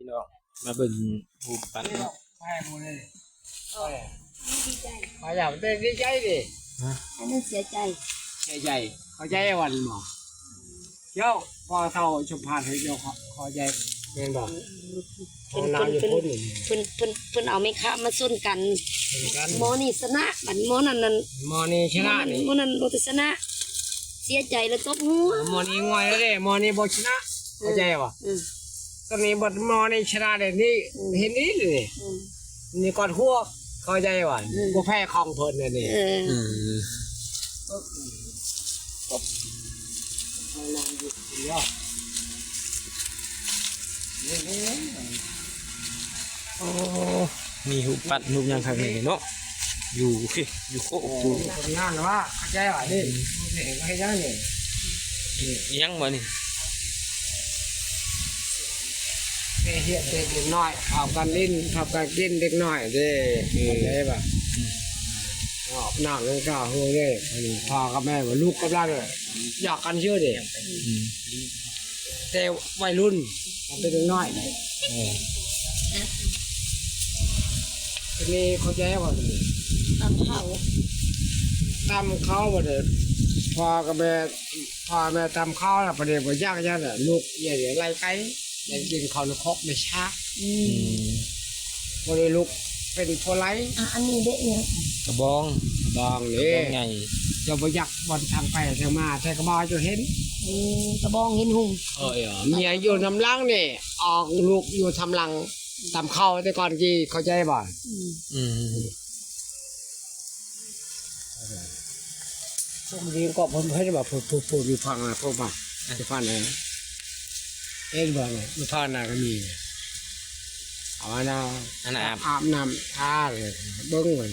ພີ່ນ້ອງ ມາເບິ່ງຮູບປັ້ນເນາະ ມາຢ່າງເປັນດີໃຈເດ້ ຮະ ອັນນັ້ນເສຍໃຈ ເສຍໃຈ ເຂົ້າໃຈວ່ານີ້ບໍ່? ເຈົ້າ ພໍ່ເຖົ້າສົມພານໃຫ້ເຈົ້າເຂົ້າໃຈ ແມ່ນບໍ່? ເພິ່ນ ເພິ່ນ ເພິ່ນ ເພິ່ນ ເພິ່ນເອົາໄມ້ຄ້ຳມາຊົນກັນ ຊົນກັນ ໝໍນີ້ຊະນະ ບັດໝໍນັ້ນນັ້ນ ໝໍນີ້ຊະນະນີ້ ໝໍນັ້ນບໍ່ໄດ້ຊະນະ ເສຍໃຈແລ້ວຕົກຫົວ ໝໍນີ້ງ່ອຍແລ້ວເດ້ ໝໍນີ້ບໍ່ຊະນະ ເຂົ້າໃຈບໍ່? ອືມ ຕອນນີ້ບັດໝໍນີ້ຊະນະແລ້ວນີ້ ອືມ ເຫັນດີນີ້ ອືມ ນີ້ກອດຫົວ ເຂົ້າໃຈບໍ່? ອືມ ບໍ່ແພ້ຂອງເພິ່ນແລ້ວນີ້ ເອີ ອືມ ໂອ້ ມີຮູບປັ້ນຮູບຫຍັງຄັກແນ່ເນາະ ຢູ່ພີ້ ຢູ່ໂຄະ ເອີ ປູ ງານວ່າ ເຂົ້າໃຈວ່ານີ້ ເຮັດຫຍັງນີ້ ອີຫຍັງວະນີ້ ເຮັດເດັກນ້ອຍ ເຂົ້າກັນຫຼິ້ນ ເຂົ້າກັນກິນເດັກນ້ອຍເດ້ ເອີ ເຂົ້າໃຈບໍ່? ອືມ ອາບນ້ຳໃຫ້ກະຮູ້ເດ້ ພໍ່ກັບແມ່ວ່າລູກກັບຫຼານ ຢາກກັນຊື່ເດ້ ອືມ ແຕ່ໄວລຸ້ນ ເປັນເດັກນ້ອຍ ເອີ ທີນີ້ເຂົ້າໃຈບໍ່? ຕຳເຂົ້າ ຕຳເຂົ້າບໍ່ໄດ້ ພໍ່ກັບແມ່ ພໍ່ແມ່ຕຳເຂົ້າລະ ປະເດບໍ່ຢາກຫຍັງລະ ລູກເອີຍໄລ່ໄປ ໄດ້ກິນເຂົ້າໃນຄົກໃນຊາກ ອືມ ອືມ ບໍ່ໄດ້ລຸກເປັນຜູ້ໄລ່ ອ່ະ ອັນນີ້ເດ້ອີຫຍັງ? ກະບອງ ກະບອງເດ້ ກະບອງໃຫຍ່ ເຈົ້າບໍ່ຢາກບ່ອນທາງໄປທາງມາ ແຕ່ກະບອງເຈົ້າເຫັນ ອືມ ກະບອງເຫັນຫຸ່ງ ເອີຍ ເມຍຢູ່ນຳຫຼັງນີ້ ອອກລູກຢູ່ນຳຫຼັງ ຕຳເຂົ້າແຕ່ກ່ອນກີ້ ເຂົ້າໃຈບໍ່? ອືມ ອືມ ພວກນີ້ກໍເພິ່ນເຫັນວ່າ ພວກ ພວກ ພວກຢູ່ຝັ່ງນະ ພວກບ້ານ ຢູ່ຝັ່ງນະ ເຫັນບໍ່? ຢູ່ຝັ່ງນະກໍມີ ເອົາອັນນະ ອັນນະອາບ ອາບນ້ຳທາເລີຍ ເບິ່ງມັນ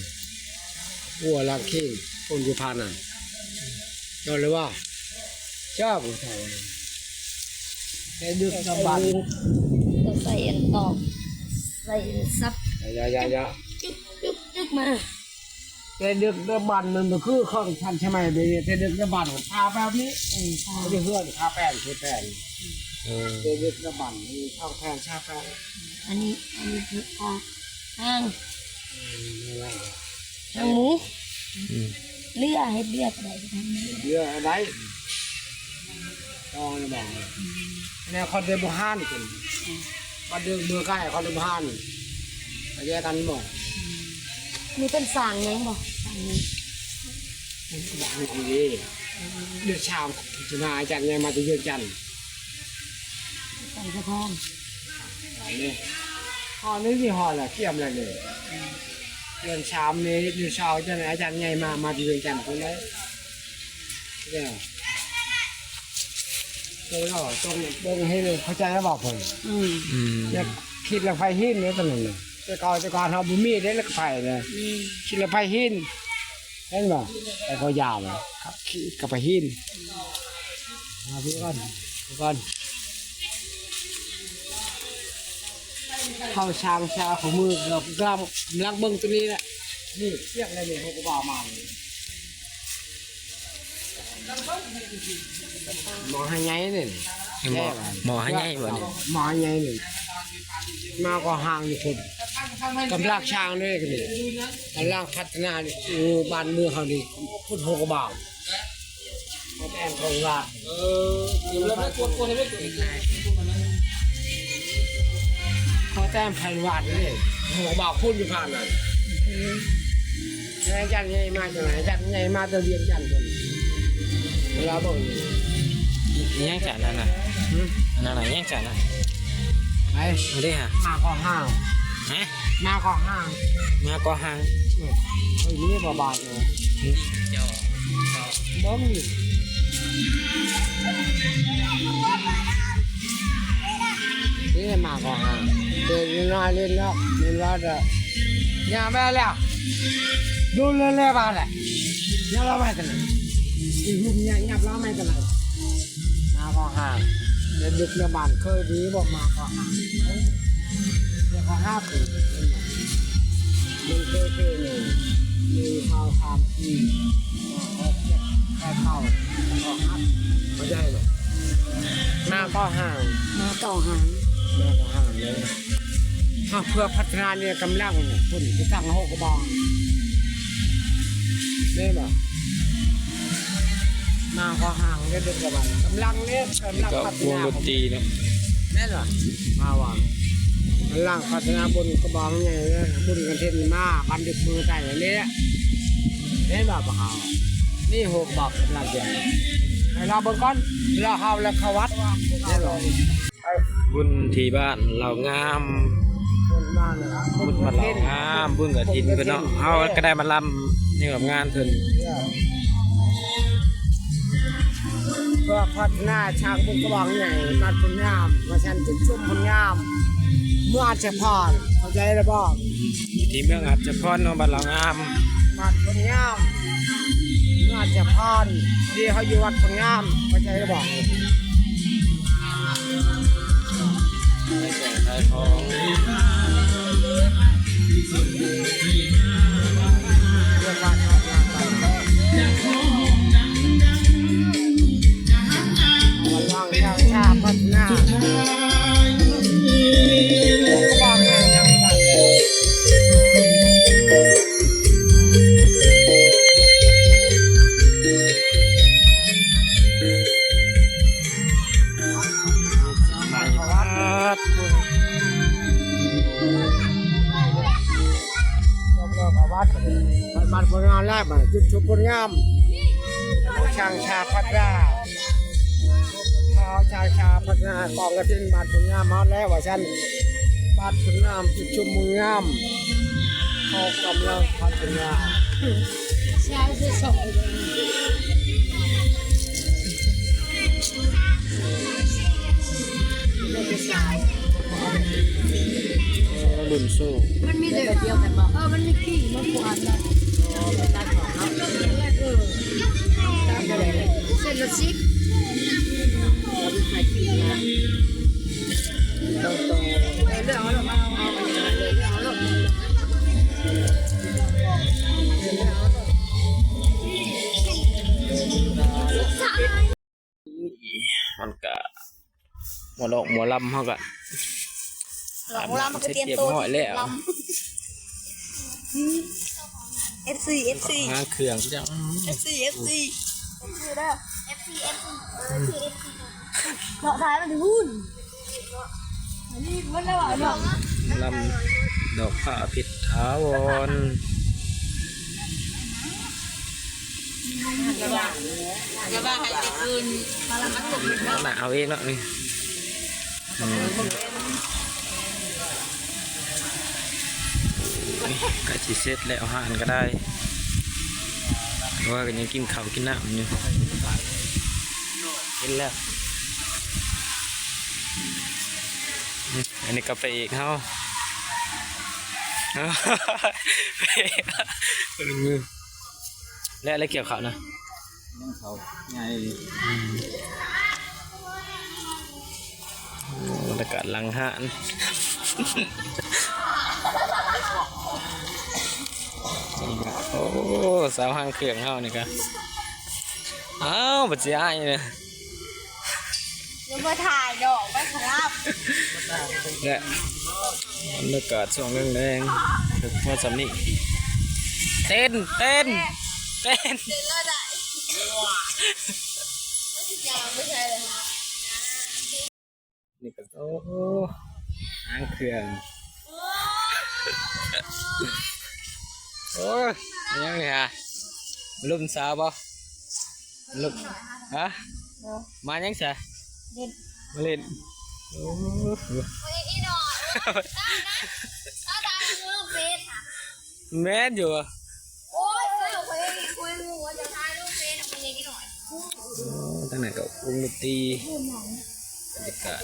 ຫົວລາງຄີງ ຄົນຢູ່ຝັ່ງນັ້ນ ເຈົ້າເລີຍວ່າ ເຈົ້າຜູ້ຊາຍ ແຕ່ດຶກດຳບັນ ເຈົ້າໃສ່ອັນຕອກ ໃສ່ອັນສັບ ຢ່າ ຢ່າ ຢ່າ ຈຸກ ຈຸກ ຈຸກ ມາ ແຕ່ດຶກດຳບັນມັນບໍ່ຄືຂອງທັນສະໄໝແບບນີ້ ແຕ່ດຶກດຳບັນທາແບບນີ້ ອືມ ທາ ບໍ່ໄດ້ເຮືອນ ທາແປ້ງ ເທແປ້ງ ເອີ ແຕ່ດຶກດຳບັນນີ້ເຂົາແທນທາແປ້ງ ອັນນີ້ ອັນນີ້ຄືທາ ຫາງ ຫາງໝູ ອືມ ເຫຼືອ ເຮັດເລືອດໄດ້ ເລືອດໄດ້ ຕ້ອງໄດ້ບອກ ແນວຄອນເດບູຮານ ບັດເດີເມືອໄກ່ຄອນເດບູຮານ ເຂົ້າໃຈກັນບໍ່? ມີເປັນສ້າງຫຍັງບໍ່? ສ້າງຫຍັງ? ເດືອນຊາມ ຈະມາອາຈານໃຫຍ່ມາແຕ່ວຽງຈັນ ໄປສະພອນ ອັນນີ້ ຮອດນີ້ຊິຮອດລະ ກຽມລະນີ້ ເດືອນສາມນີ້ ເດືອນຊາວ ອາຈານໃຫຍ່ມາ ມາແຕ່ວຽງຈັນພຸ້ນເດ້ ເດ້ ຕ້ອງເອົາ ຕ້ອງເບິ່ງໃຫ້ເຂົ້າໃຈວ່າເພິ່ນ ອືມ ອືມ ຢາກຂີດເຫຼືອໄຟຫີນເດ້ຕອນນັ້ນນະ ແຕ່ເກົ່າແຕ່ກ່ອນເຮົາບໍ່ມີເດ້ເຫຼືອໄຟນະ ອືມ ຂີດເຫຼືອໄຟຫີນ ເຫັນບໍ່? ໄປເຂົາຢາວ ຂັບຂີ່ກັບໄປຫີນ ມາພີ່ກ່ອນ ພີ່ກ່ອນ ເຂົ້າຊ່າງຊາຂອງມື ກຳລັງ ກຳລັງເບິ່ງຕົວນີ້ແຫຼະ ນີ້ສຽງໄດ້ນີ້ ເຮົາກໍວ່າມານີ້ ໝໍໃຫ້ໃຫຍ່ນີ້ ໝໍ ໝໍໃຫ້ໃຫຍ່ບໍ່ນີ້? ໝໍໃຫ້ໃຫຍ່ນີ້ ມາກໍຫ່າງຢູ່ພຸ້ນ ກຳລັງສ້າງເດ້ນີ້ ກຳລັງພັດທະນາຢູ່ບ້ານເມືອງເຮົານີ້ ພຸ້ນຫົວກະບາງ ແຕ່ງຂອງລາວ ເອີ ຂໍແຕ້ມໄພວາດເດ້ ຫົວກະບາງພຸ້ນຢູ່ພາກນັ້ນ ອືມ ອາຈານໃຫຍ່ມາຈາກໃສ? ອາຈານໃຫຍ່ມາແຕ່ວຽງຈັນພຸ້ນ ລາວເບິ່ງ ອີຫຍັງຈານນັ້ນນະ? ຫື? ອັນນັ້ນນະ ອີຫຍັງຈານນະ? ໄປ ເອົາເດ້ຫະ ມາກໍຫ່າງ ຮະ? ມາກໍຫ່າງ ມາກໍຫ່າງ ເອີ ເອີ ນີ້ບໍ່ບາດເອີ ເຈົ້າ ເບິ່ງນີ້ ນີ້ມາກໍຫາ ເດັກນ້ອຍຫຼິ້ນເນາະ ຫຼິ້ນວ່າຈະຫຍັບແມ່ແລ້ວ ດູເລີຍແລ້ວບາດແຫຼະ ຫຍັບລາວໄວ້ກັນນະ ອີຮຸ່ມຫຍັບລາວໄວ້ກັນນະ ມາກໍຫາ ເດັກໃນບ້ານເຄີຍດີບໍ່ ມາກໍຫາ ແລ້ວກໍຫາ ມັນເຄີຍເຄີຍນີ້ ມີເຂົາສາມປີ ເຂົາເຈັບ ເຂົາເຂົ້າ ເຂົາຫາ ເຂົ້າໃຈບໍ່ ມາກໍຫາ ມາກໍຫາ ມາກໍຫາເລີຍ. ເພື່ອພັດທະນາເນື້ອກຳລັງ ພຸ້ນໄປຕັ້ງໂຮງກະບອງ ແມ່ນບໍ່? ມາຂໍຮ່າງເດ້ອ ເດັກກະບານກຳລັງເດ້ ກຳລັງພັດທະນາວົງດົນຕີເນາະ ແມ່ນບໍ່? ມາວ່າກຳລັງພັດທະນາບຸນກະບອງໃຫຍ່ເດ້ ບຸນກະຖິນມາ ບັນດຶກມືໃຕ້ນີ້ແຫຼະ ແມ່ນບໍ່? ພວກເຮົານີ້ໂຮງກະບອງກຳລັງເຮັດ ໃຫ້ລາວເບິ່ງກ່ອນ ລາວເຮົາແລ້ວເຂົ້າວັດ ແມ່ນບໍ່? ບຸນທີ່ບ້ານລາວງາມ ບຸນບ້ານລາວງາມ ບຸນກະຖິນເພິ່ນເນາະ ເຮົາກະໄດ້ມາລຳໃນງານເພິ່ນ ເພື່ອພັດທະນາຊ່າງບຸນກະບອງໃຫຍ່ ບ້ານໂພນງາມ ວ່າຊັ້ນ ຈຸດຊຸມໂພນງາມ ເມືອງອັດສະພອນ ເຂົ້າໃຈແລ້ວບໍ່? ທີ່ເມືອງອັດສະພອນເນາະ ບ້ານລາວງາມ ບ້ານໂພນງາມ ເມືອງອັດສະພອນ ທີ່ເຮົາຢູ່ວັດໂພນງາມ ເຂົ້າໃຈແລ້ວບໍ່? ຂາຍຂອງ ວັດ ວັດໂພນງາມແລ້ວ ຈຸດຊຸມໂພນງາມ ຊ່າງຊາພັດທະນາ ເຮົາຊ່າງຊາພັດທະນາກອງກະຖິນບ້ານໂພນງາມຮອດແລ້ວວ່າຊັ້ນ ບ້ານໂພນງາມ ຈຸດຊຸມໂພນງາມ ເຮົາກຳລັງພັດທະນາ ລຸ້ນໂຊກ ມັນມີແບບດຽວກັນບໍ່? ເອີ ມັນມີກີ່ມາກວານນະ ເອີ ເສັ້ນລະສິບ ເລືອກເອົາໂລດ ເລືອກເອົາໂລດ ເລືອກເອົາໂລດ ເລືອກເອົາໂລດ. ມັນກະໝໍລອກໝໍລຳ ເຮົາກະອາບນ້ຳເສັດຮຽບຮ້ອຍແລ້ວ ເອັຟຊີ ເອັຟຊີ ຫາເຄື່ອງຈັງ ເອັຟຊີ ເອັຟຊີ ເອັຟຊີເດີ ເອັຟຊີ ເອັຟຊີ ເອີ ເອັຟຊີ ເອັຟຊີ ເນາະ ຖ່າຍມັນພຸ້ນ ລຳດອກຜ້າເພັດຖາວອນ ຢ່າວ່າ ຢ່າວ່າໃຫ້ໄປຄືນ ເອົາເອງເນາະນີ້ ອືມ ໃກ້ຊິເສັດແລ້ວ ອາຫານກະໄດ້ ເພາະວ່າກະຍັງກິນເຂົ້າກິນນ້ຳຢູ່ ເຫັນແລ້ວ ອັນນີ້ກະພະເອກເຮົາ ແລ້ວ ແລ້ວກ່ຽວເຂົ້ານະ ຍັງເຂົ້າໃຫຍ່ ອືມ ບັນຍາກາດຫຼັງຮ້ານ ໂອ້ ສາວຫາງເຄື່ອງເຮົານີ້ກະ ອ້າວ ບັດຊິອ້າຍເນາະ ຍັງບໍ່ຖ່າຍດອກ ໄປຂະລາບ ແລະ ບັນຍາກາດຊ່ວງແລງໆ ເຖິງພໍສ່ຳນີ້ ເຕັ້ນ ເຕັ້ນ ເຕັ້ນ ເຕັ້ນແລ້ວໄດ໋ ມັນຊິຍ່າງໄປໃສລະ ນີ້ກະ ໂອ້ ຫາງເຄື່ອງ ໂອ້ຍ ອີຫຍັງນີ້ຫະ ມາລົມສາວບໍ່? ມາລົມ ຮະ? ມາຫຍັງສະ? ເຫຼັ້ນ ມາເຫຼັ້ນ ໂອ້ ແມ່ນຢູ່ ໂອ້ຍ ໂອ້ ທາງນັ້ນກະວົງດົນຕີ ບັນຍາກາດ